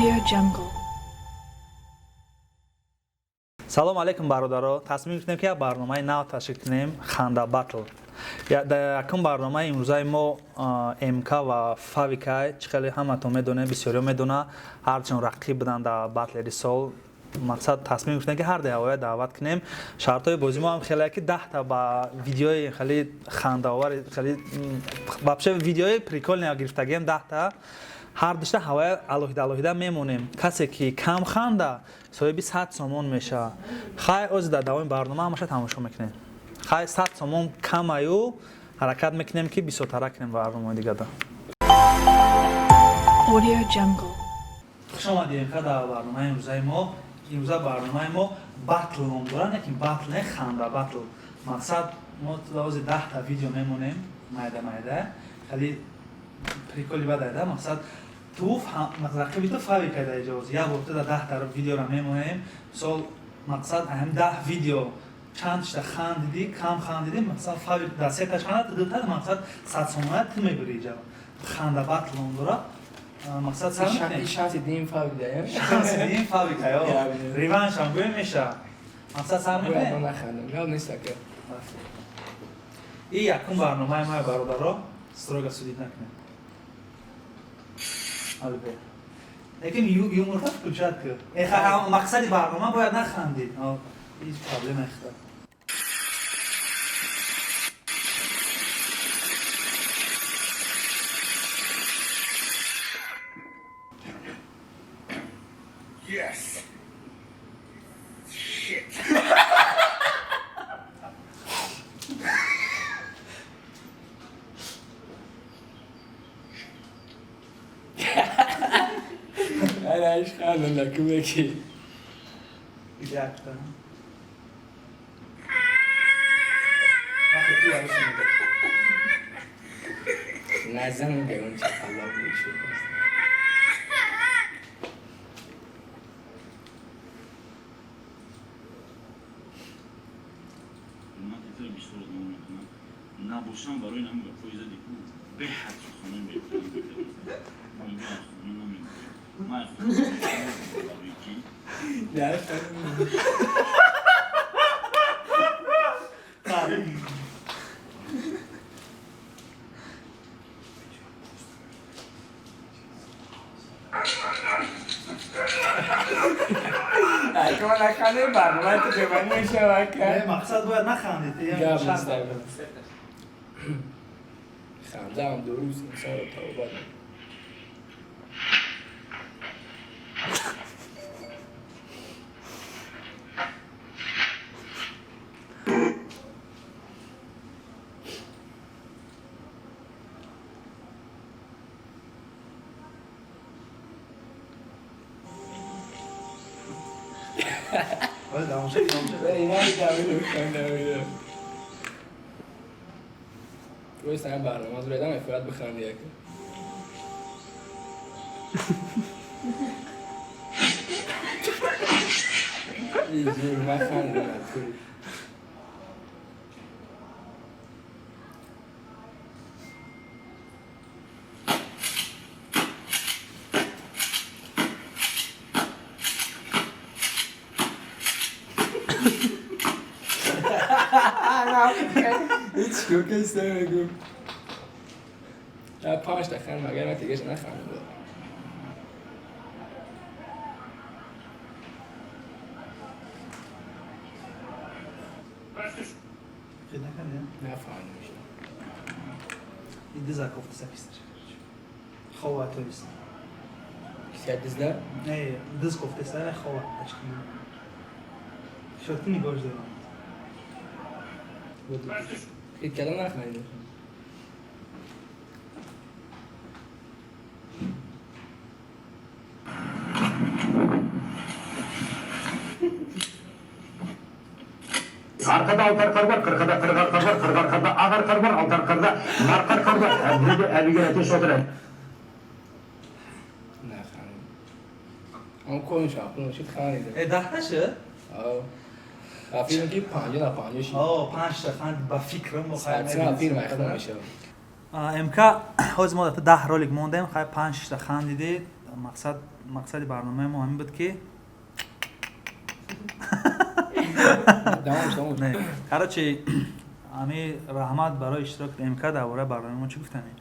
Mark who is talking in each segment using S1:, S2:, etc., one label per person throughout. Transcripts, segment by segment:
S1: Audio Jungle.
S2: Салом алейкум, бародаро! Тасмим гирифтем, ки як барномаи нав ташкил кунем, Ханда Батл. Дар якум барномаи имрӯзаи мо МК ва Фавикай. Чӣ хеле ҳаматон медонем, бисёриҳо медона, ҳарчун рақиб буданд дар батлери сол. Мақсад, тасмим гирифтем, ки ҳар даҳавоя даъват кунем. Шартҳои бозӣ мо ҳам хеле, ки 10-та ба видеои хеле хандаовар, хеле вообще видеои прикольный гирифтагием, 10-та, ҳар душта ҳавая алоҳида алоҳида мемонем. Касе ки кам ханда, соҳиби 100 сомон мешавад. Хай, ози дар давоми барнома ҳамаша тамошо мекунем. Хай, 100 сомон камаю, ҳаракат мекунем, ки бисёртара кунем барномаи дигада.
S1: Audio Jungle.
S2: Хуш омадем ка дар барномаи имрӯзаи мо. Имрӯза барномаи мо батл ном дорад, лекин батл не, ханда батл. Мақсад, мо ози 10-та видео мемонем, майда майда, хеле приколи бадайда. Мақсад, ту рақиби ту Фавика дар иҷоз. Як бор ту дар 10-та видеоро мемонем. Мисол, мақсад, ҳам 10 видео чанд шта хандидӣ, кам хандидӣ, мақсад, Фавик дар сеташ ханда, ту дута, мақсад, 100 сомона ту мебири. Иҷа ханда батл ном дорад. Мақсад, сар мекунем.
S3: Шанси дим Фавик да.
S2: Шанси дим Фавика, ё реваншам гӯем меша. Мақсад, сар мекунем.
S3: Нахандам, гап нест, ака.
S2: И якум барномаи мо, бародаро, строго судить накунем. Албе. Лекин юморта включать кар. Мақсади барнома бояд нахандид. Ҳеҷ проблема ихта.
S4: Yes. Shit.
S3: Ана иш хандам да кӯмаки.
S2: Якта. Вақте ту ярос меда.
S3: Назан гавон чақалло мешуд.
S4: Ман титра бисёр одамон мекунам, набошам барои ҳамин гапҳои зади ку беҳад суханои беҳтарин мекардам. Мегӯям, хона намегӯям, ман барои ки
S3: Нахандам. Ака, ман нахандем, барнома ту бемани мешава, ака.
S2: Не, мақсад, бояд нахандид.
S3: Гап нест, ака. Хандаам дуруст инсонро тавбат мекунад.
S2: Бояд давом шад, давом шад.
S3: Ина давиду хандам. Просто ҳам барнома зуредам мефояд биханди, ака. Зур ман хандидам аз тури. Ҳеҷ кас намегӯ. Панҷта ханд, магар ман тигаша нахандам.
S2: Хел накардӣ?
S3: Нафаҳмидам.
S2: И диза кофта саписташ. Хова, то есть.
S3: Кися дизда?
S2: Не, диз кофта сара хова. Шотки нигоҳ дорам.
S3: Хит кардам, нахандидам.
S5: Арқада алты арқар бар, қырқада 40 арқар бар, 40 арқарда ақ арқар бар, алты арқарда марқа арқар бар. Әбдіде әбігер әтеш отыр.
S3: Нахандидам. Ам коин шапун шид, хандидам.
S2: Э, 10-та шуд?
S3: А филм ки 50 на 50 шид.
S2: О, панҷта ханд, ба фикрам бо.
S3: Сатсима филм айхта мешавад.
S2: МК, ҳозир мо 10 ролик мондем, хай, панҷта хандидӣ. Мақсади барномаи мо ҳамин буд, ки короче, ами раҳмат барои иштирок. МК, дар бораи барномаи мо чӣ гуфтанӣ?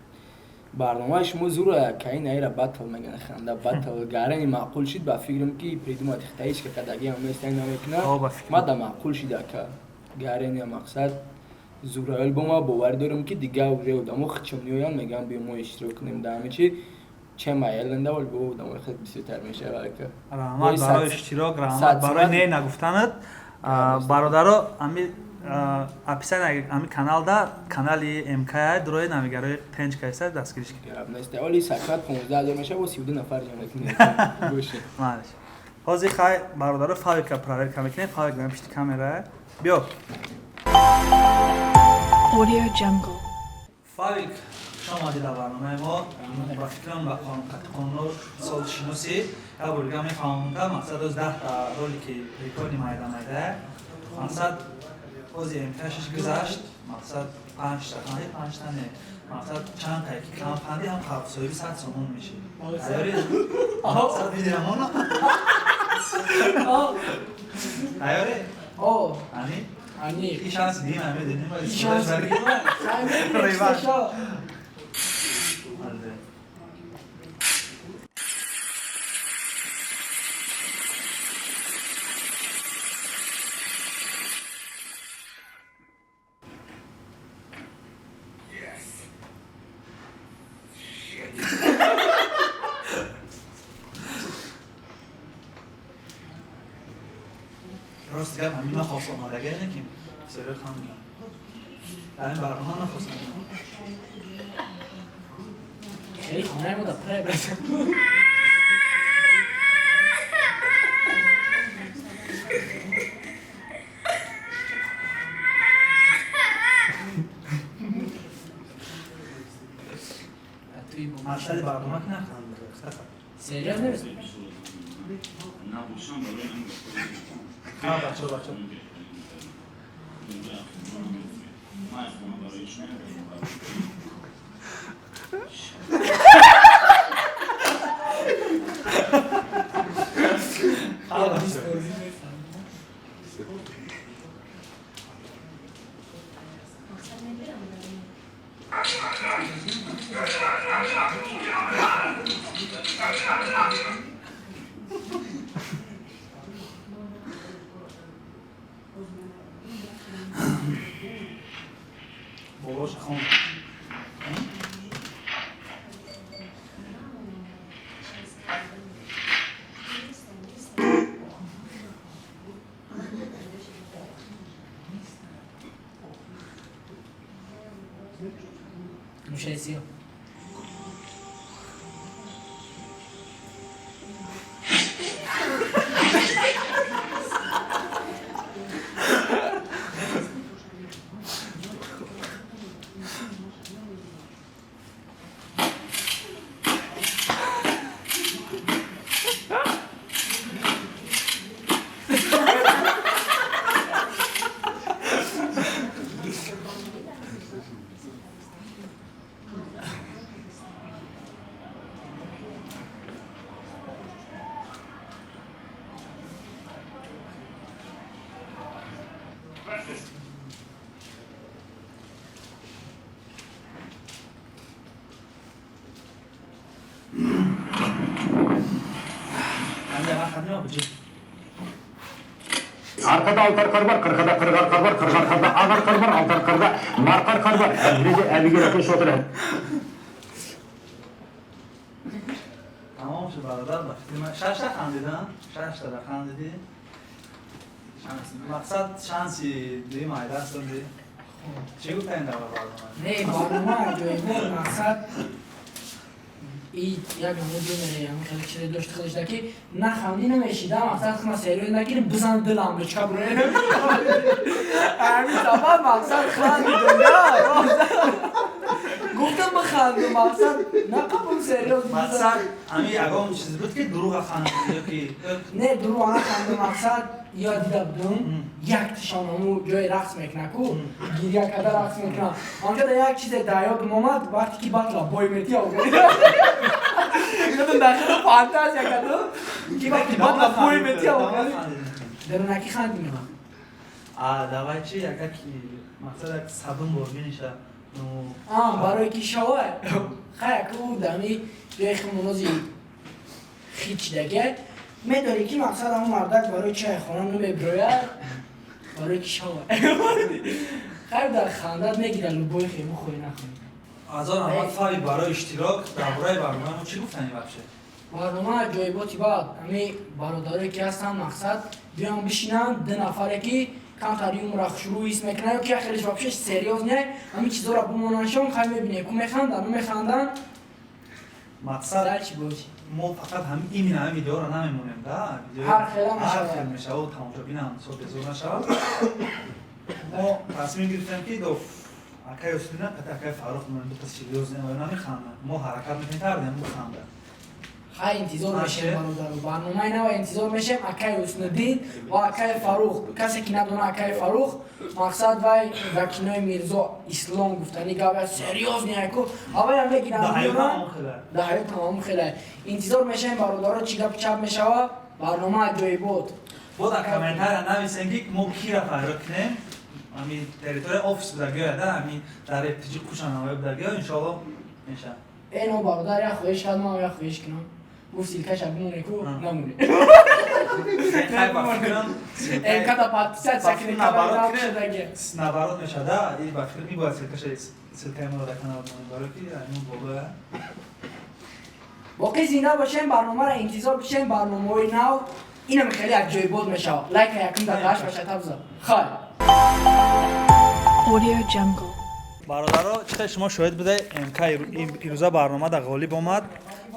S3: Барномаи шумо зура, каин аира батл меган, ханда батл гарани маъқул шид. Ба фикрам, ки придумать хитаиш ка кадагиам нест, намекуна. Ма да маъқул шид, ака, гарени мақсад зура. Бо ма боварӣ дорам, ки дига уже одамо хичом меоянд, мегӯянд, биё мо иштирок кунем дар ҳамин чи чема еленда, вале бо одамо хеле бисёртар мешавад, ака.
S2: Раҳмат барои иштирок, раҳмат барои не нагуфтанат. Бародаро, ами описание ами каналда канали МК дурои навигарои пенҷ кайса дастгириш.
S3: Вали сакат 15 000 мешава, бо 32 нафар ҷамъ мекунем.
S2: Ҳозир хай, бародаро, Фавика проверка мекунем. Фавик дар пишти камера биё.
S1: Audio Jungle.
S2: Фавик, хуш омадӣ дар барномаи мо. Ба фикрам, ба қонуно солшиносӣ як бор дига мефаҳмонда. Мақсад оз 10-та ролики рекорди майда майда. Мақсад ҳозир МК-шаш гузашт. Мақсад панҷта ханди, панҷта не, мақсад чанд тай ки кам ханди, ҳам соҳиби 100 сомон мешӣ. Тайёрӣ? Мақсад видеомона тайёрӣ? Ани?
S6: Ани.
S2: И шанси дима медонем.
S6: Шанси.
S2: Реванш. Рост гап, ҳамин нахост омадага, не ки серё хандам дар ин барнома нахостам.
S6: Хеле хонаи мо да пре брат.
S2: Мақсади барнома ки нахандам.
S6: Серьезно?
S4: Набошам барои ҳамин.
S2: Бачо, бачо.
S4: Ман хона барои чӣ намекунам?
S2: Болоша хон.
S6: Мушаи сиёҳ.
S5: Арқада алты арқар бар, қырқада 40 арқар бар, 40 арқарда ақ арқар бар, алты арқарда марқа арқар бар. Әбдіреде әбігер әкеш отыр.
S2: Тамом шуд, бародар. Ба фикри ман, шашта хандидан, шаштара хандидӣ. Мақсад шанси дуюм ай даст додӣ. Чӣ гуфтаем дар барнома?
S6: Не, барнома ҷоибо, мақсад и як намуди ҳамин хеле чизе дошт худашда, ки нахандӣ намешида. Мақсад хма серьёз нагирим, бизан дилам бичка буре. Ҳамин сабаб мақсад хандидум, гуфтам бихандум. Мақсад нақабул серьёз.
S2: Мақсад ами ягон чиз буд, ки дурӯға хандӣ ё ки?
S6: Не, дурӯға нахандам. Мақсад, ё дида будум, яктишон ҳаму ҷои рақс мекунад ку, гиря карда рақс мекунад. Онҷода як чизе дар ёдам омад, вақте ки батла бой метия, дахили фантазия кардам, ки вақти батла бой метия, дарунаки хандим.
S2: А давай чи, яка ки мақсад як садум бор биниша?
S6: Барое ки шава хая ку дами ҷои химонози хичдаге медорӣ, ки мақсад ҳамун мардак барои чай хона намебирояд, барое ки шава хайр дар хандат мегирад, любой хему хоҳӣ нахоҳӣ.
S2: Азор Аҳмад Фави барои иштирок. Дар бораи барномаи мо чӣ гуфтани вообще?
S6: Барнома ҷоиботи баъд ҳами бародарое ки ҳастанд, мақсад биён бишинанд, ду нафаре ки камтар юмора хушрӯ ҳис мекунанд ё ки хелеш вообще серьёз не, ҳамин чизоро бимонандшон, хай мебинем ку механданд, намеханданд.
S2: Мақсад
S6: Дальше бош.
S2: Мо фақат ҳами именно ҳами видеоро намемонем да.
S6: Ҳар хела
S2: ҳар
S6: мешавад.
S2: хел мешавад, тамошобинам со безор нашавад. Мо тасмим гирифтем, ки до акай Усмина қати акай Фаррух монем, дута серьёз намеханданд. Мо ҳаракат мекунем, кардем бихандад.
S6: Хай, интизор
S2: Маше.
S6: мешем, бародару, барномаи нава интизор мешем. Акай Ҳусниддин ва акай Фаррух. Касе ки надона, акай Фаррух, мақсад, вай дар кинои Мирзо Ислом гуфтани гап серьёз неяку, аввалам мегирам.
S2: Да ҳаёт ҳамон хела.
S6: Да ҳаёт ҳамон хела. Интизор мешем, бародаро, чӣ гап чап мешава. Барнома аҷоибот.
S2: Бо дар комментария нависем, ки мо кира фарёд кунем. Ами территория офис будагиё да, ами дар репетиҷи кушанавай будагиё, иншоалло меша.
S6: Эно бародар, як хоҳиш кард, ман як хоҳиш кунам. Гуфт, ссылкаша бимоне ку. Намоне.
S2: Хай, ба фикрам
S6: Када подписаться
S2: ба фикр
S6: кунед.
S2: Наоборот кунем.
S6: Шудаги.
S2: Наоборот мешада и ба фикр мебояд ссылкаи моро дар канал монем, барои ки аймон болоя.
S6: Боқӣ зинда бошем, барномаро интизор бишем, барномаҳои нав инам хеле аҷоибот мешавад. Лайка якум дар гаш баша табза. Хай.
S1: Audio Jungle.
S2: Бародаро, чӣ хел шумо шоҳид буде, МК ирӯза барнома дар ғолиб омад.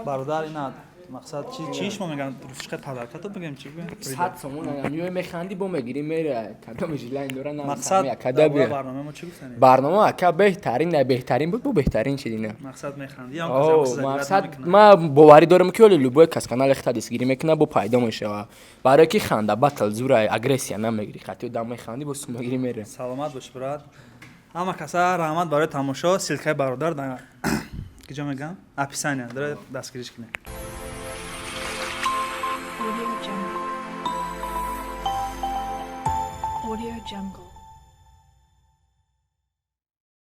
S2: Бародар, ина мақсад чи чи шумо мегӯянд, русчика подаркато бигем, чӣ бигем?
S3: 100 сомон ё механди, бо мегирӣ, мера кадом жилайн дора.
S2: Мақсад,
S3: Намефаҳми.
S2: дар бораи барномаи мо чӣ гуфтанед?
S3: Барнома, ака, беҳтарин, на беҳтарин буд, бо беҳтарин шидина.
S2: Мақсад, механди?
S3: О, мақсад, ма боварӣ дорам, ки оли любой кас канали хита дастгирӣ мекунад, бо пайдо мешава, барое ки ханда батл зура, агрессия намегирӣ, хати одам механди, бо сум мегирӣ, мере.
S2: Саломат бош, брат. Ҳама каса раҳмат барои тамошо. Ссылкаи бародар дар киҷо мегӯям, описания дора, дастгириш кунед.
S1: Audio Jungle. Audio Jungle.